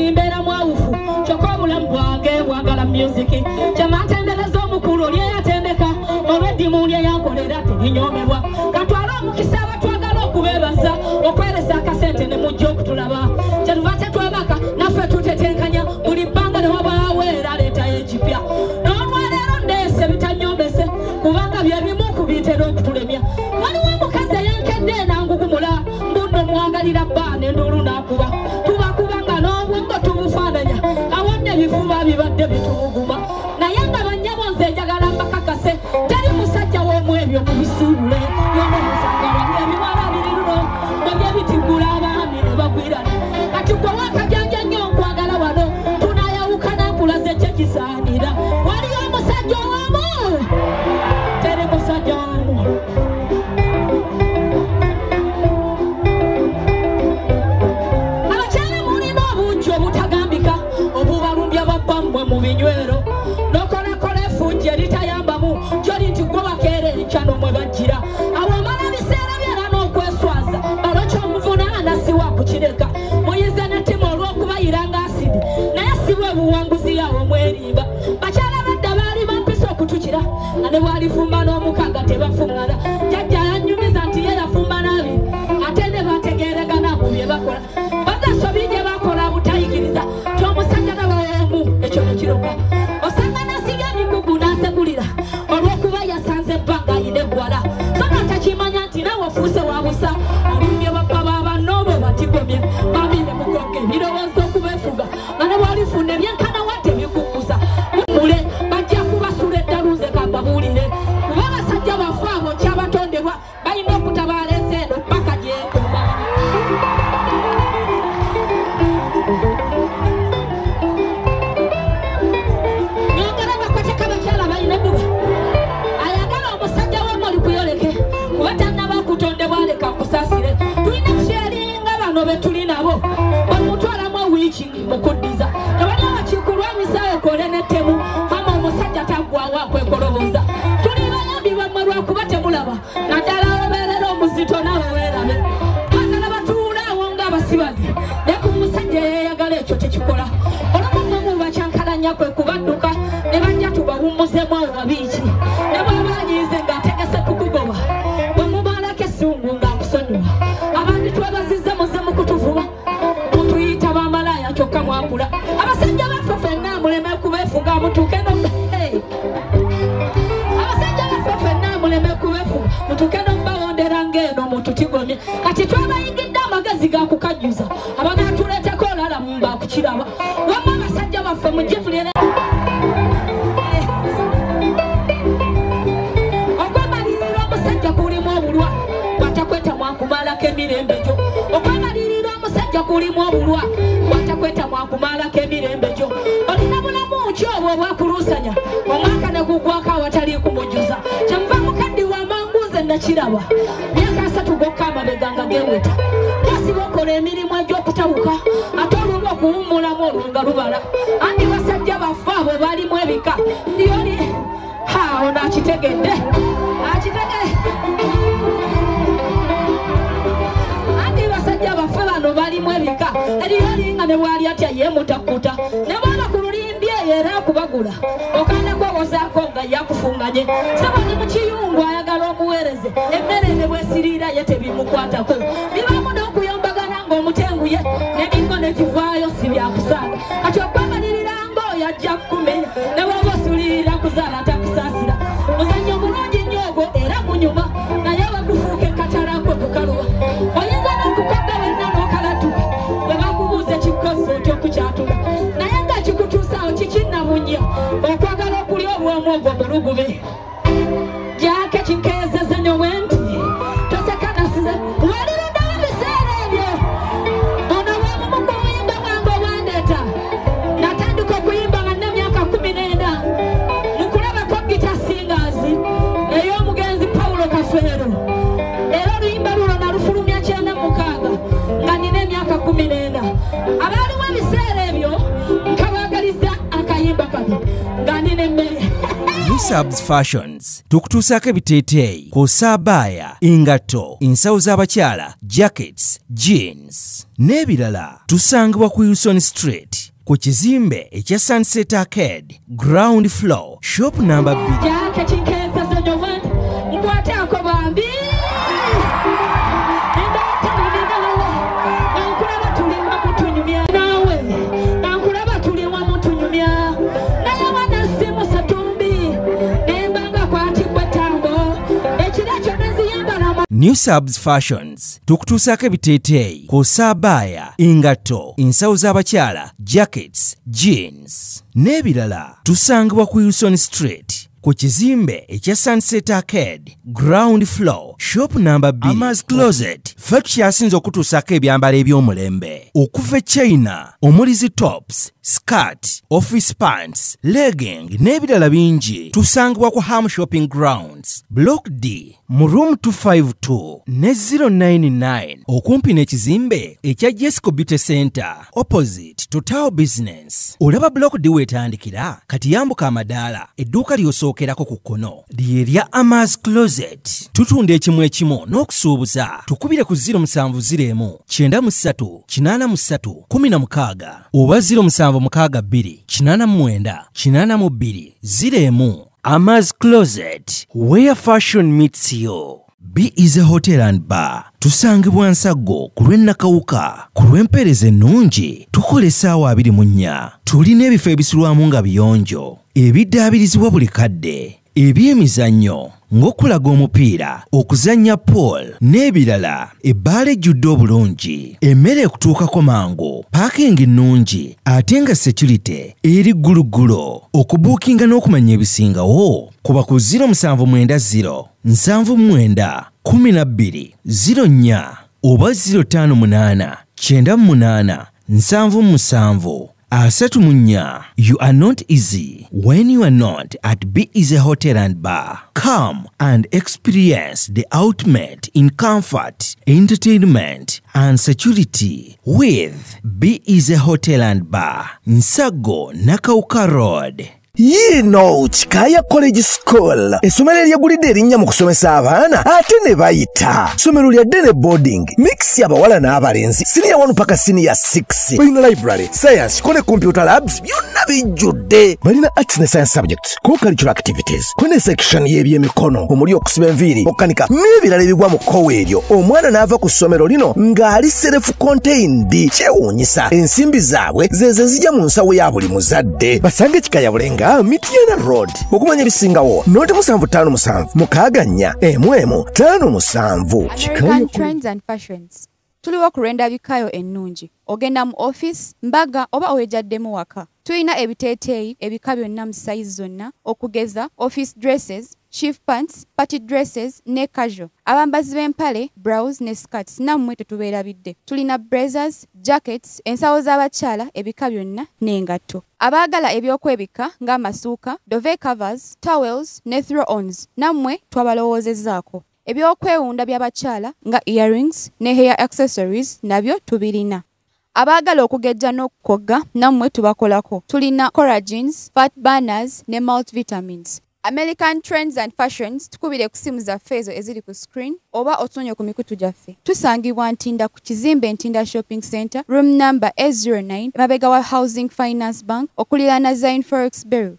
London mbeera mwawufu kyokka obulamu bwange bwagala music kyemantendereza omukulu oli eyatendeka olw'eddimu lye yankolera terinyomebwa katwale omukisa abatwagala okubeebaza okweresa akasente ne mujja okutulaba kyetuva tetwebaka naffe tutetenkanya buli bbanga ne wabaawo era leetayo ekipya n'olwaleero ndeese bitanyombese kubanga bye bimu ku bitera okutulemya waliwo omukazi eyankedde enangugumula mbunno mwagalira bba n'enduulu n'akuba tubakubanga n'obwongo tubufaananya awonna ebifuba bibadde bitubuguma naye nga bannyabo nze njagala mbakakase teri musajja w'omu ebyo mubisiibule yona omusanga wali ebiwala biri luno nga byebitigula abaami ne bagwirana kati gwe wakajanja nnyo nkwagala wano tunayawukana nkulaze kyekisaanira waliyo omusajja owamu teri musajja wamu. Abakyala mulina obujja obutagambika obubalumbya babbammwe mu binywero n'okolakola effujjo eritayambamu gyoli nti gwe bakeera enkya nomwe bajjira awo omala biseera byera n'okweswaza balo kyomuvunaana siwa kukireka muyize n'ettima olw'okubayiranga asidi naye si bwe buwanguzi yawo mwerimba bakyala badda baali bampisa okutukira nga ne bwalifumba n'omukaaga tebafuŋŋana jjajja yanyumiza nti ye yafumba n'abiri ate ne bategeeragana mu bye bakola baza sobi gye bakola butayigiriza ky'omusajja nabaomu ekyo ne kiroka osanga n'asiga emigugu n'asegulira olw'okuba yasanze ebbanga ayina eggwala so nga takimanya nti naawe ofuuse wa busa olumbye bakka b'abanoobo batigomye bami ne mukonga ebirowoozo okubeefuga nga ne bw'olifuna ebyenkana wa tebikukkusa mule bajja kubasula eddalu nze kambabuulire kuba abasajja bafe abo kyabatondebwa balina okutabaala ensi eno paka gyekoma. Nyongera bakwateko abakyala balina ebbuba ayagala omusajja w'omuli kuyoleke kuba tannaba kutondebwa leka nkusaasire tulina kukyeringa bano be tuli nabo bamutwalamu wiiki mukuddiza tewali abakikulwanyisa ekole n'ettemu mama omusajja taggwawo akwekoloboza tuli bayambi bammwe lwakuba temulaba naddala obeerera omuzito naawe weerabe bagala batuula awo ng'abasibage naye ku musajja eyeeyagala ekyo tekikola olumu mmwe mubakyankalanya kwe kubadduka ne bajja tubawummuzemu awo wabiiki ne bw'aba anyiize ng'ategese kukugoba bwe mumalako essungu ng'akusonyiwa abandi twebazizza muze mu kutuvuba mutuyita bamalaaya kyokka mwakula abasajja baffe ffenna muleme kubeefuga mutuuke no abasajja baffe ffenna muleme kubeefuga mutuuke n'omubawondera ng'eno mututigomye kati twabayingidde amagezi ga kukajjuza abanaatuleeteko olalamu baakukiraba wamma abasajja baffe mujjefulire okwemalirira omusajja kulimu obulwa bw'atakweta mwakumalako emirembe gyo okwemalirira omusajja kulimu obulwa bw'atakweta mwakumalako emirembe gyo olina bulamu ki obwo obwakuluusanya omwaka ne gugwako awatali kumujjuza kyemuva mukaddiwa amangu nze nakiraba myaka 3 gokka amabega nga geweta basiba okola emirimu egy'okutawuka ate oluba okuwummulamu olwo nga lubala andi basajja baffe abo balimu ebika ndiyoli ha ono akitegedde akitegedde andi basajja baffe bano balimu ebika eriyoli nga ne bwali atya ye mutakuta ne bwaba ku lulimbi eyo era akubagula okanda kwewozaako nga yakufunganye sebo ne mu kiyungu ayagala omuweereze emmere ne bwesiriira ye tebimukwatako bibamu n'okuyombagana ng'omutenguye n'ebingo ne kivaayo si byakusaaga kati okwemalirira ng'oyo ajja kukumenya ne bw'oba osuulirira kuzaala takusaasira muzannyo mulungi nnyo ogwo era gunyuma naye bagufuuka ekatalakwe kukaluba oyinza n'okukodda wenna n'okalatuka bwe bakubuuza ekikosi otya okukyatula naye nga kikutuusaawo kikinnabunya okwagala okulya obwomu ogwo mulugube gyake kinkeezeze nyowe nti tosekanasize waliruddawo ebiseera ebyo ono bwomumu ku buyimba bwange obwandeeta natandika okuyimba nga nina myaka 14 mukulabako Gita Singers ey'omugenzi Paulo Kafeero era oluyimba luno nalufulumya 96 nga nina emyaka 14 abaaliwo ebiseera ebyo nkabaagaliza akayimba kano nga nina emmere. Musab's Fashions. Tukutuusaako ebiteeteeyi kw'ossa abaaya, engatto, ensawo z'abakyala, jackets, jeans n'ebirala. Tusangibwa ku Wilson Street ku kizimbe ekya Sunset Arcade, ground floor, shop number B. Jacket nkeza zonyo nkwatako bambi. New Subs Fashions. Tukutuusaako ebiteeteeyi kw'ossa abaaya, engatto, ensawo z'abakyala, jackets, jeans n'ebirala. Tusangibwa ku Wilson Street ku kizimbe ekya Sunset Arcade, ground floor, shop number B. Ama's Closet. Ffe tukyasinze okutuusaako ebyambalo eby'omulembe okuva e China, omuli zi tops, skirt, office pants, legging n'ebirala bingi. Tusangibwa ku Ham Shopping Grounds, Block D, mu room 252 ne 099, okumpi n'ekizimbe ekya Jesco Beauty Center, opposite Total Business. Olaba Block D weetandikira, kati yambuka amadaala, edduuka ly'osookerako ku kkono lye lya Ama's Closet. Tutunda ekimu ekimu n'okusuubuza. Tukubire ku 0701 93 83 16 oba 0762 89 82 01. Ama's Closet, where fashion meets you. B is a hotel and bar. Tusangibwa Nsaggo ku lw'e Nakawuka, ku lw'empeereza ennungi. Tukola essaawa 24. Tulina ebifo ebisulwamu nga biyonjo, ebiddaabirizibwa buli kadde, ebyemizannyo ng'okulaga omupiira, okuzannya pool n'ebirala. Ebbaala ejjudde obulungi, emmere ekutuukako mangu, paakingi nnungi, ate nga security eri gguluggulo. Okubuukinga n'okumanya ebisingawo kuba ku 0790 79 12 04 oba 058 98 77 34. You are not easy when you are not at Be Easy Hotel and Bar. Come and experience the ultimate in comfort, entertainment, and security with Be Easy Hotel and Bar, Nsaggo, Nakawuka Road. Yiino Kikaaya College School, essomero eryegulidde erinnya mu kusomesa abaana ate ne bayita. Ssomero lya day ne boarding, mix y'abawala n'abalenzi, senior 1 paka senior 6. Balina library, science, kone computer labs, byonna bijjudde. Balina arts ne science subjects, co-curricular activities, kone section y'ebyemikono omuli okusiba enviiri, okukanika n'ebirala ebigwa mu kkowe eryo. Omwana n'ava ku ssomero lino ng'ali self contained. Kyewuunyisa, ensimbi zaabwe ze zijja mu nsawo ya buli muzadde. Basange Kikaaya Bulenga, Mityana Road. Okumanya ebisingawo noti 757 6 4 1 57. American Trends and Fashions. Tuliwo ku lw'endabikayo ennungi. Ogenda mu office, mbaga oba owejaddemu waka. Tulina ebiteeteeyi ebika byonna mu sayizi zonna, okugeza office dresses, shift pants, party dresses ne casual. Abambazi b'empale, blouse ne skirts nammwe tetubeerabidde. Tulina blazers, jackets, ensawo z'abakyala ebika byonna n'engatto. Abaagala ebyokwebikka ng'amasuuka, duvet covers, towels ne throw-ons nammwe twabalowoozezzaako. Ebyokwewunda by'abakyala nga earrings ne hair accessories nabyo tubirina. Abaagala okugejja n'okukogga nammwe tubakolako. Tulina collagens, fat burners ne multivitamins. American Trends and Fashions, tukubire ku simu zaffe ezo eziri ku screen oba otunye ku mikutu gyaffe. Tusangibwa Ntinda ku kizimbe Ntinda Shopping Center, room number A09, emabega wa Housing Finance Bank, okuliraana Zain Forex Bureau.